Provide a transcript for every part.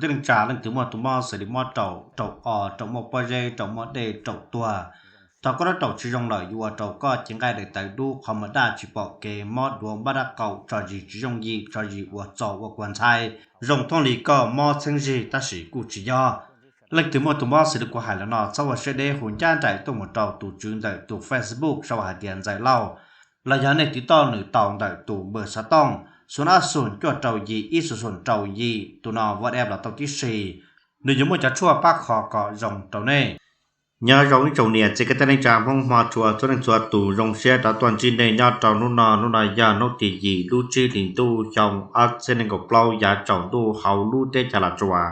Tib neeg tsa leej twg muaj tus mob xws li mob raum, raum o, raum muaj pob zeb, raum muaj dej, raum tuag, thaum koj raum tsis zoo lawm yuav ua rau koj cev nqaij daim tawv dub, qhov muag daj, tsis pom kev, mob duav, npaj dab qaum, tso zis tsis yooj yim, tso zis ua txaus ua kua ntxhai, zoo thooj li koj mob txheeb zig tab sis kuj tsis yog. Leej twg muaj tus mob xws li kuv hais los no txhob ua siab deb hu ncaj nraim tuaj mus rau tus tswv ntawm tus Facebook sau hais tias Ntxawm Lauj, los yog nej tiv toj nws tau ntawm tus npawb xov tooj xoom ob xoom cuaj rau yim ib xoom xoom rau yim, tus no WhatsApp los tau tib si, nws yuav muaj cov tshuaj pab kho kom zoo rau nej. Nyob zoo ib tsoom niam txiv kwv tij neej tsa Hmoob Hmoob tshua txhua leej txhua tus, zoo siab rov tuaj ntsib nej nyob rau hnub no. Hnub no yog hnub tim yim lub tsib hlis ntuj xyoo ob txhiab nees nkaum plaub, yav tsaus ntuj hauv lub teb chaws Los Tsuas.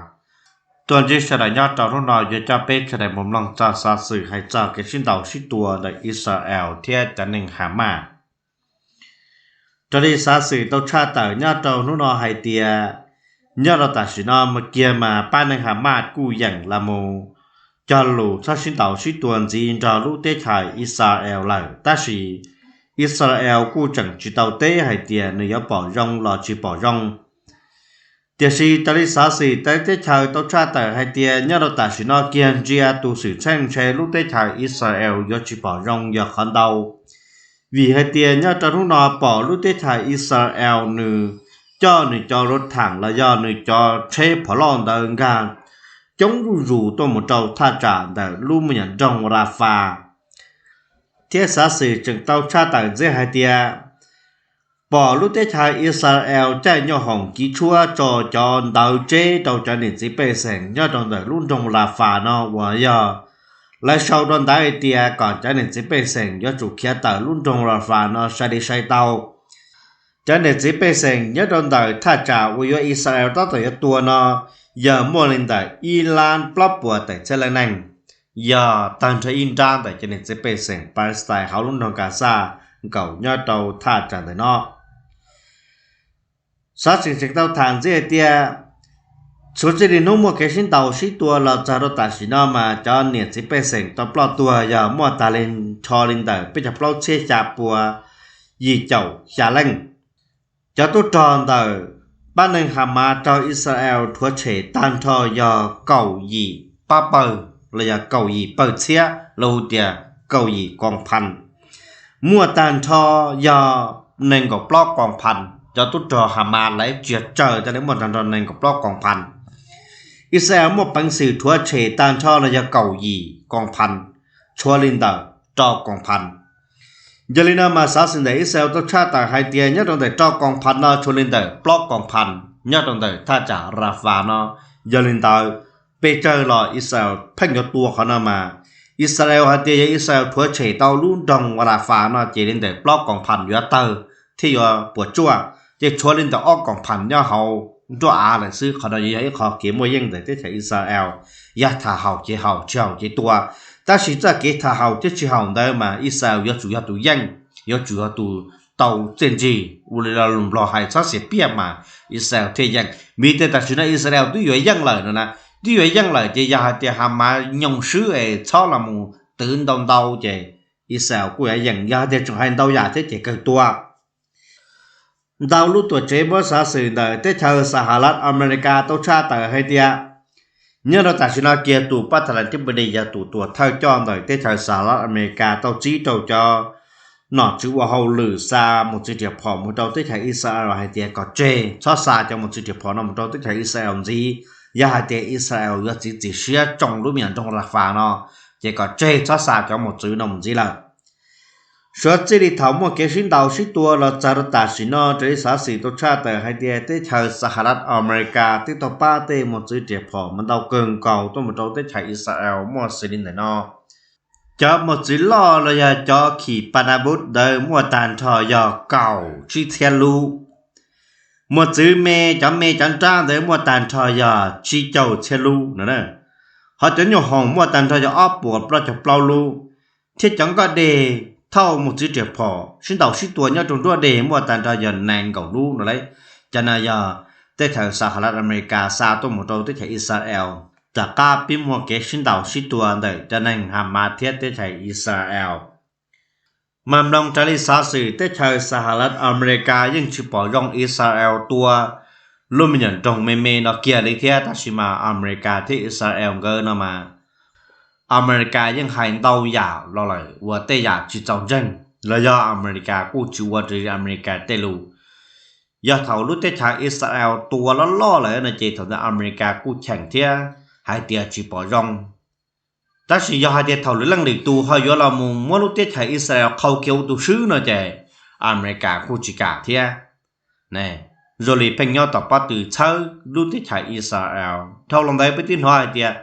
Tuaj ntsib sawv daws nyob rau hnub no yuav coj peb sawv daws mus mloog txog xov xwm hais txog kev sib ntaus sib tua ntawm Israel thiab cov neeg Hamas. Raws li xov xwm tau tshaj tawm nyob rau hnub no hais tias, nyob rau tam sim no mas kiag mas pab neeg Hamas kuj yeem los mus cog lus txhob sib ntaus sib tua ntxiv nrog lub teb chaws Israel lawm, tab sis Israel kuj tseem tsis tau teb hais tias nws yuav pom zoo los tsis pom zoo. Tiam sis raws li xov xwm teb chaws tau tshaj tawm hais tias nyob rau tam sim no kiag ntsia tus xwm txheej ntshe lub teb chaws Israel yuav tsis pom zoo yog qhov ntau. Vim hais tias nyob rau hnub no pom lub teb chaws Israel nws coj nws cov lus thaam los yog nws cov tsheb phom loj ntawd nkag coob zuj zus tuaj mus rau thaj tsam ntawm lub me nyuam nroog Rafah. Thiab xov xwm tseem tau tshaj tawm ntxiv hais tias pom lub teb chaws Israel caij nyuj hoom kiv tshuab tso cov ntawv tseb rau cov niam txiv pej xeem nyob rau ntawm lub nroog Rafah no uas yog lawv sau rau ntawv hais tias kom cov niam txiv pej xeem yuav tsum khiav tawm lub nroog Rafah no sai li sai tau. Cov niam txiv pej xeem nyob rau ntawm thaj tsam uas yuav Israel tab tom yuav tua no yog muaj li ntawm ib lab plaub puas tawm txhiab leej neeg, yog tag nrho ib nrab ntawm cov niam txiv pej xeem Palestine hauv lub nroog Gaza nkaum nyob rau thaj tsam ntawm no. Xov xwm tseem tau tham ntxiv hais tias txhua txij li hnub muaj kev sib ntaus sib tua los txog rau tam sim no mas cov niam txiv pej xeem tau ploj tuag yog muaj tag li nrho li ntawm peb caug plaub txhiab xya pua yim caum xya leej. Cov tub rog ntawm pab neeg Hamas raug Israel rhuav tshem tag nrho yog kaum yim pab pawg los yog kaum yim pawg txhiab los hu tias kaum yim koos phav. Muaj tag nrho yog nees nkaum plaub koos phav. Cov tub rog Hamas lawv tsia tsawg tas li muaj tag nrho nees nkaum plaub koos phav. Israel muaj peev xwm rhuav tshem tag nrho los yog kaum yim koos phav tshuav li ntawm rau koos phav. Yog li no mas xov xwm ntawm Israel tau tshaj tawm hais tias nyob rau ntawm rau koos phav no tshuav li ntawm plaub koos phav nyob rau ntawm thaj tsam Rafah no. Yog li ntawd, pes tsawg los Israel pheej yuav tua qhov no mas Israel hais tias yog Israel rhuav tshem tau lub nroog Rafah no ces li ntawm plaub koos phav yuav tawg thiab yuav puas tsuaj, ces tshuav li ntawm ob koos phav nyob hauv nruab av lawm xwb. Qhov no yog ib qho kev muaj yeej ntawm teb chaws Israel, yog tham haum ces haum, tsis haum ces tua. Tab sis txoj kev tham haum thiab tsis haum ntawd mas Israel yuav tsum yog tus yeej, yuav tsum yog tus tau txiaj ntsig ua li lo lus Nplog hais txhob xiam piaj mas Israel thiaj yeej. Vim tias tam sim no Israel twb yuav yeej lawm no na, twb yuav yeej lawm ces yog hais tias Hamas nyoog swb es txhob los mus twv ntau ntau ces Israel kuj yuav yeej, yog hais tias tseem hais ntau yam thiab ces kawg tua. Ntau lub tuam tsev muab xov xwm ntawm teb chaws Sahalat America tau tshaj tawm hais tias nyob rau tam sim no kiag tus pab tha las thib pus nis yog tus tuam thawj coj ntawm teb chaws Sahalat America tau txib rau cov nom tswv ua hauj lwm xa mos txwv riam phom mus rau teb chaws Israel hais tias kom tseg txhob xa cov mos txwv riam phom no mus rau teb chaws Israel ntxiv, yog hais tias Israel yuav txiav txim siab tsoo lub me nyuam nroog Rafah no, ces kom tseg txhob xa cov mos txwv no mus ntxiv lawm. Suav txij li thaum muaj kev sib ntaus sib tua los txog rau tam sim no raws li xov xwm tau tshaj tawm hais tias teb chaws Sahalat America twb tau pab tej mos txwv riam phom mas ntau kawg nkaus tuaj mus rau teb chaws Israel muaj xws li ntawm no. Cov mos txwv loj los yog cov khim Paramount ntawd muaj tag nrho yog kaum tsib txhiab lub. Mos txwv me, cov me cov nrab ntawd muaj tag nrho yog tsib caug txhiab lub no. Ho cov nyuj hoom muaj tag nrho yog ob puas plaub caug plaub lub, thiab cov nkoj deg thauj mos txwv riam phom sib ntaus sib tua nyob rau nruab deg muaj tag nrho yog nees nkaum lub no lauj. Cov no yog teb chaws Sahalat America xa tuaj mus rau teb chaws Israel, tom qab pib muaj kev sib ntaus sib tua ntawm cov neeg Hamas thiab teb chaws Israel. Mas mloog raws li xov xwm teb chaws Sahalat America yeej tsis pom zoo Israel tua lub me nyuam nroog me me no kiag li thiab, tab sis mas Amelikas thiab Israel nkawd no mas Amelikas yeej hais ntau yam los lawm uas tej yam tsis txaus ntseeg, los yog Amelikas kuj tsis ua raws li Amelikas tej lus. Yog thaum lub teb chaws Israel tua loj loj lawm no ces thaum ntawd Amelikas kuj cheem thiab hais tias tsis pom zoo. Tab sis yog hais tias thaum lwm leej lwm tus ho yuav los mus muab lub teb chaws Israel qhau kiag ua tus swb no ces Amelikas kuj tsis kam thiab. Zoo li pheej nyob tom pob tw txhawb lub teb chaws Israel. Dhau los ntawd peb twb hnov hais tias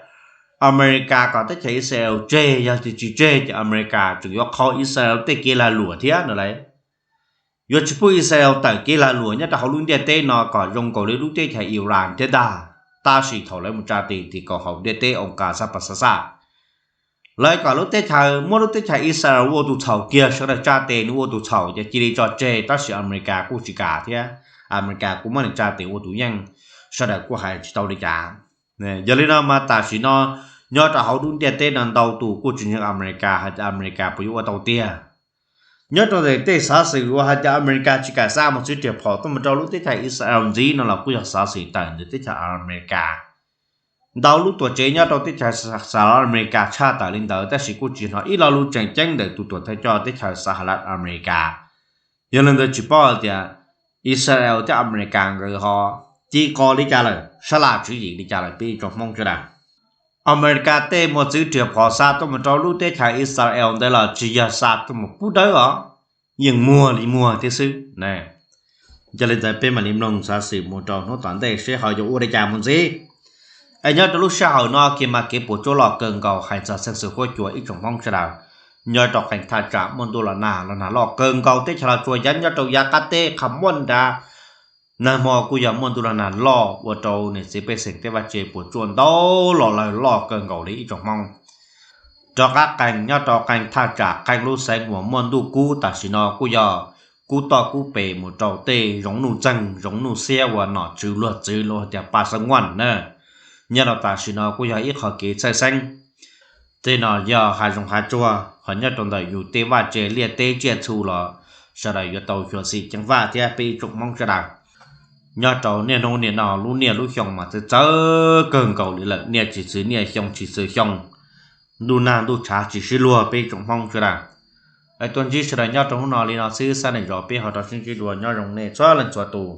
Amelikas kom teb chaws Israel tseg, yog tias tsis tseg ces Amelikas tseem yuav qhau Israel tej kev lag luam thiab no lauj. Yuav tsis pub Israel tawm kev lag luam nyob rau hauv lub ntiaj teb no kom zoo nkaus li lub teb chaws Iran thiab ntag. Tab sis thaum lawv mus tsa tes tim kaum hauv ntiaj teb oos kas xab pas xab xaj, lawv kom lub teb chaws, muab lub teb chaws Israel ua tus txhaum kiag, sawv daws tsa tes nws ua tus txhaum ces cia li tso tseg, tab sis Amelikas kuj tsis kam thiab. Amelikas kuj muab nws tsa tes ua tus yeej, sawv daws kuj hais tsis tau li cas. Yog li no mas tam sim no nyob rau hauv lub ntiaj teb no ntau tus kuj tsis ntseeg Amelikas, hais tias Amelikas puas yuav ua tau tiag. Nyob rau ntawm tej xov xwm uas hais tias Amelikas tsis kam xa mos txwv riam phom tuaj mus rau lub teb chaws Israel ntxiv no los kuj yog xov xwm tawm ntawm teb chaws Amelikas. Ntau lub tuam tsev nyob rau teb chaws Saharav Amelikas tshaj tawm li ntawd, tab sis kuj tsis hnov ib lo lus tseem ceeb ntawm tus tuam thawj coj teb chaws Saharav Amelikas. Yog li ntawd tsis paub hais tias Israel thiab Amelikas nkawd ho ci qo li cas lawm, sab laj tswv yim li cas lawm peb ib tsoom Hmoob sawv daws. Amelikas tej mos txwv riam phom xa tuaj mus rau lub teb chaws Israel ntawd los tsis yog xa tuaj mus pub dawb os, yeej muag li muag thiab xwb. Yog li ntawd peb mam li mloog xov xwm mus rau hnub tom ntej seb ho yuav ua li cas mus ntxiv. Es nyob rau lub sij hawm no kiag mas kev puas tsuaj loj kawg nkaus hais txog txheej xwm huab cua ib tsoom Hmoob sawv daws. Nyob rau qee thaj tsam muaj ntuj los nag, los nag loj kawg nkaus teb chaws Los Tsuas, yav nyob rau yav qab teb qhov muaj nrad nag hmo kuj yog muaj ntuj los nag loj ua rau niam txiv pej xeem tej vaj tse puas tsuaj ntau los lawg loj kawg nkaus li ib tsoom Hmoob. Rov qab qee nyob rau qee thaj tsam qee lub xeev uas muaj ntuj kub tam sim no kuj yog kub toj kub pes mus rau tej zoov nuj txeeg zoov nuj xiab uas nom tswv luag txwv los tias pa xeeb nguaj na. Nyob rau tam sim no kuj yog ib qho kev txhawj xeeb. Tej no yog hav zoov hav tsuag, ho nyob rau ntawm yus tej vaj tse liaj teb tsiaj txhu los sawv daws yuav tau xyuam xim ceev faj thiab peb ib tsoom Hmoob sawv daws. Nyob rau niaj hnub niaj no lub niaj lub xyoo mas txawv txawv kawg nkaus li lawm, niaj tsis txwv niaj xyoo tsis txwv xyoo, ntuj nag ntuj tshav tsis sib luag peb ib tsoom Hmoob sawv daws. Es tuaj ntsib sawv daws nyob rau hnub no li no xwb, xab neej zov peb ho rov sib ntsib dua, nyob zoo nej txhua leej txhua tus.